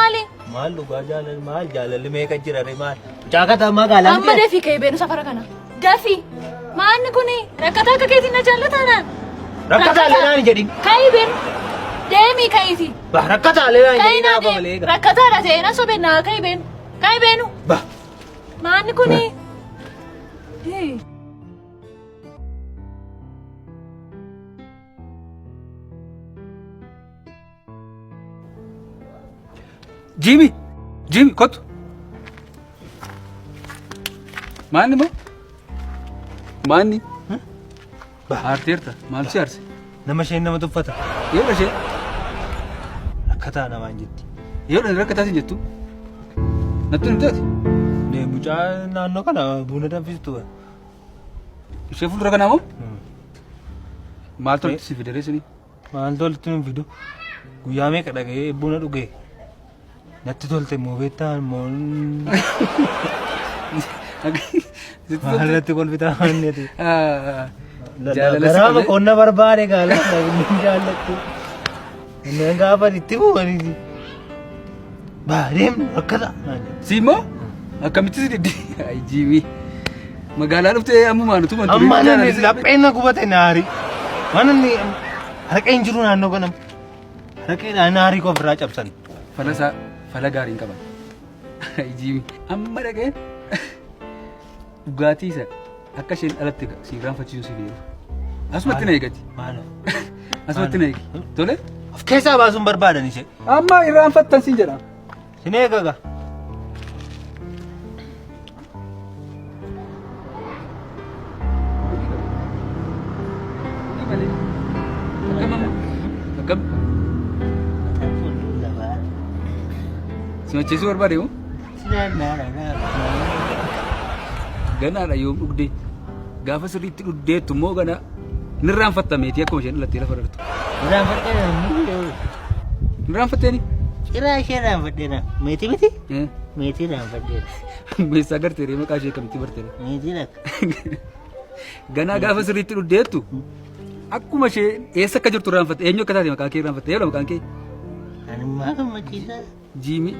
maali? Maal dhugaa jaalalli maal jaalalli meeqa jira ree maal? Mucaa magaalaa Amma dafii ka'ee beenu safara kana. Dafii. Maanni kuni rakkataa akka keetiin na jaallataa naan. Rakkataa illee naan hin jedhin. Ka'ii beenu. Deemii ka'iiti. Bah rakkataa illee naan hin Ka'ii jedhin naa naa deemi. malee eega. Rakkataadha ta'ee na sobee naa ka'ii beenu. Ka'ii beenu. Bah. Maanni kuni. Hee. Jimmy, Jimmy, kottu. Maanni moo? Maanni? Aarteerta. Maal si aarse? Nama isheen nama tuffata. Yoo ishee Rakkataa namaan jetti. yoo dha rakkataa sin jettu. Natti hin taate. Nee mucaa naannoo kana buna danfistu. Ishee fuuldura kanaa moo? Maal tolti si fidere sini? Maal tolti nu fidu? Guyyaa meeqa dhaga'ee buna dhugee? Natti tolte immoo beektaa immoo maal natti kolfitaa inni ati? Jaalala si Garaa qabee? qonna barbaade gaala namni jaallattu. Inni gaafa itti bu'anii baa deemnu rakkata. Si immoo akkamitti si diddi? Ay jiimii. Magaalaa dhuftee ammumaan utuma hin turin Amma jaalala namni si lapheen na gubate naari. Waan inni harqeen jiru naannoo kana harqeedhaan naarii koo ofirraa cabsan. Fala isaa fala gaarii hin qaban. Ay jiimii. Amma dhaqee dhugaatii isa akka isheen dhalatte si irraanfachiisuu si beeku. Asumatti na eegati. Maaloo. Asumatti na eegi. Tole? Of keessaa baasuun barbaadan ishee. Amma irraanfattan siin jedha. Sin eegaga. Akkam amma? Akkam? Si macheessuu barbaade moo? Ganaadha yoom dhugdee? Gaafa sirriitti dhugdeettu immoo gana ni irraanfatta meetii akkuma isheen dhalattee lafa dartu. Ni irraanfatteeni? Ciraa ishee irraanfadheera. Meetii miti? Meetii irraanfadheera. Meessaa gartee ree maqaa ishee akkamitti bartee? Meetii lakka. Ganaa gaafa sirriitti dhugdeettu akkuma ishee eessa akka jirtu irraanfatte eenyu akka taate maqaa kee irraanfatte eenyu maqaan kee? Ani maa gammachiisaa? Jiimi.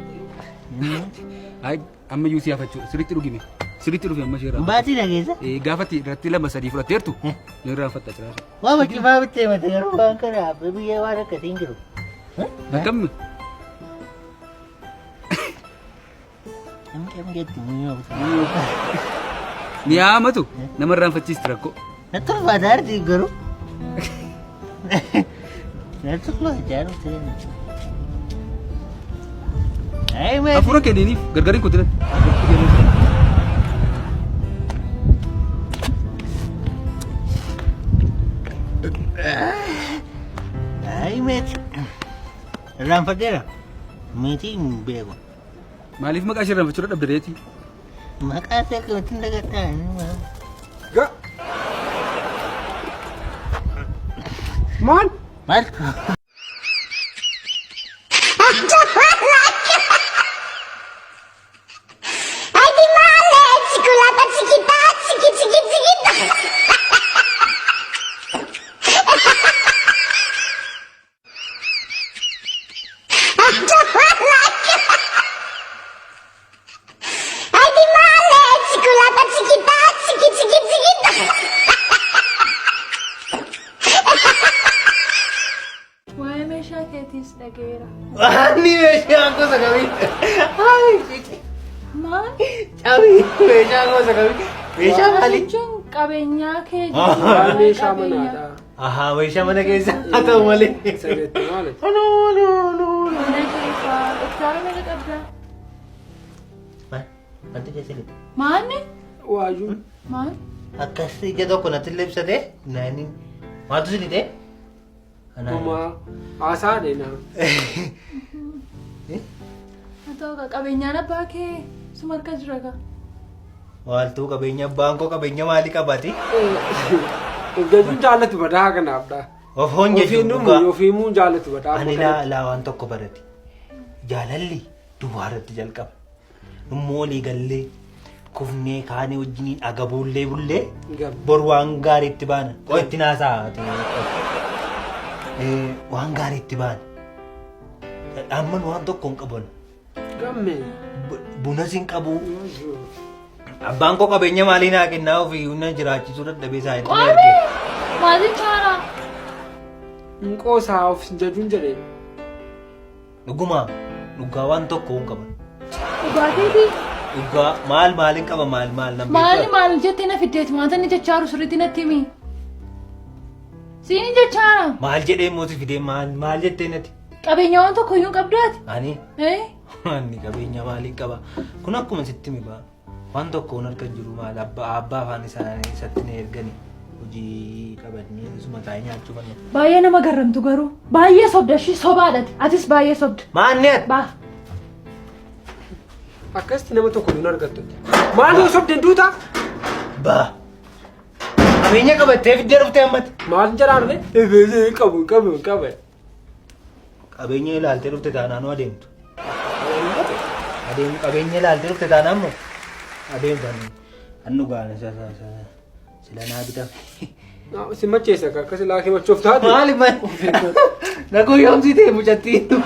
Ay amma iyyuu si hafachuu sirriitti dhugime sirriitti dhufe amma ishee irraa. Baatii dhageessa? Gaafatti irratti lama sadii fudhatteertu ni irraanfatta jiraa. Waa bachifaa bittee mate garuu waan kana abbee biyya waan akkasii hin jiru. Akkam Namni kam jetti muyyoo. ni haamatu nama irraanfachiisti rakkoo. Natti ulfaata arti garuu. Natti ulfaata arti. Ay mee. Hafuura kenniiniif gargariin kutulan. Ay mee. Irraanfadheera. Meetii hin beeku. Maaliif maqaa ishee irraanfachuu dadhabde reetii? Maqaa ishee akkamitti hin dagadhaa? Ga. Maal? Maal? Waa'ee meeshaa keetiis dhaga'eera. Waanni meeshaa gosa kamii? Maal? Cabii meeshaa gosa kamii? Meeshaa maalii? Jechuun qabeenyaa kee Waan jechuudha. meeshaa manaadha. Ahaa meeshaa mana keessa haa ta'u malee. Isa jette maali? Olo olo olo olo. Mana keessaa hektaara meeqa qabda? Wanti keessa jiru. Maanni? Waayyuu. Maal? Akkas ija tokko natti illee ibsatee naani maaltu si lixee? Homaa haasaa dheena. Haa ta'u qabeenyaan abbaa kee suma harka jira kaa. Maaltuu qabeenya abbaan koo qabeenya maalii qabaate? Of jajuun jaallatu badaa kanaaf dha. Of hoon jechuun dhugaa. Ofiimuu jaallatu badaa. Ani laa laa waan tokko barate. Jaalalli duwwaa irratti jalqaba. Immoo walii gallee kufnee kaanee wajjiniin agabuullee bullee bor waan gaarii itti baana. Qoo itti naasaa. Waan gaarii itti baana. Amman waan tokko hin qaban. Gamme. Bunas hin qabu. Abbaan koo qabeenya maalii naa kennaa ofii na jiraachisuu dadhabee isaa itti Qoome! erge. Maaliin caaraa? Hin qoosaa of hin jajuun jedhee. Dhugumaa dhugaa waan tokko hin qaban. Dhugaatiiti. Dhugaa maal maaliin qaba maal maal nan Maali beeku. maal jettee na fiddeeti wanta inni jechaa jiru sirriitti natti himi. Siin jechaara. Maal jedhee immoo si fidee maal maal jettee nati? Qabeenya waan tokko iyyuu hin qabdu ati. Ani Eh? ani qabeenya maaliin qaba? Kun akkuma sitti himi baa. Waan tokko hin harka jiru maal abbaa abbaa afaan isaanii isatti na ergani hojii qabannee isuma taa'ee nyaachuu manna. Baay'ee nama garramtu garuu. Baay'ee sobda ishii sobaadhati. Atis baay'ee sobda. Maanni ati? Baa. Akkasitti nama tokko hin argattu. Maal yoo sobdeen duuta? Baa. Qabeenya qabattee fiddee dhuftee ammatti. Maal jedhaa dhufe? Hin qabu hin qabu hin qabu. Qabeenya ilaaltee dhufte taanaan hoo adeemtu. Adeemu qabeenya ilaaltee dhufte taanaan moo adeemtu ani. Annu gaana isa isa isa sila naa bitame. Si macheessa akka silaa kee machuuf taate. Maali maali? Na gowwoomsite mucattiin.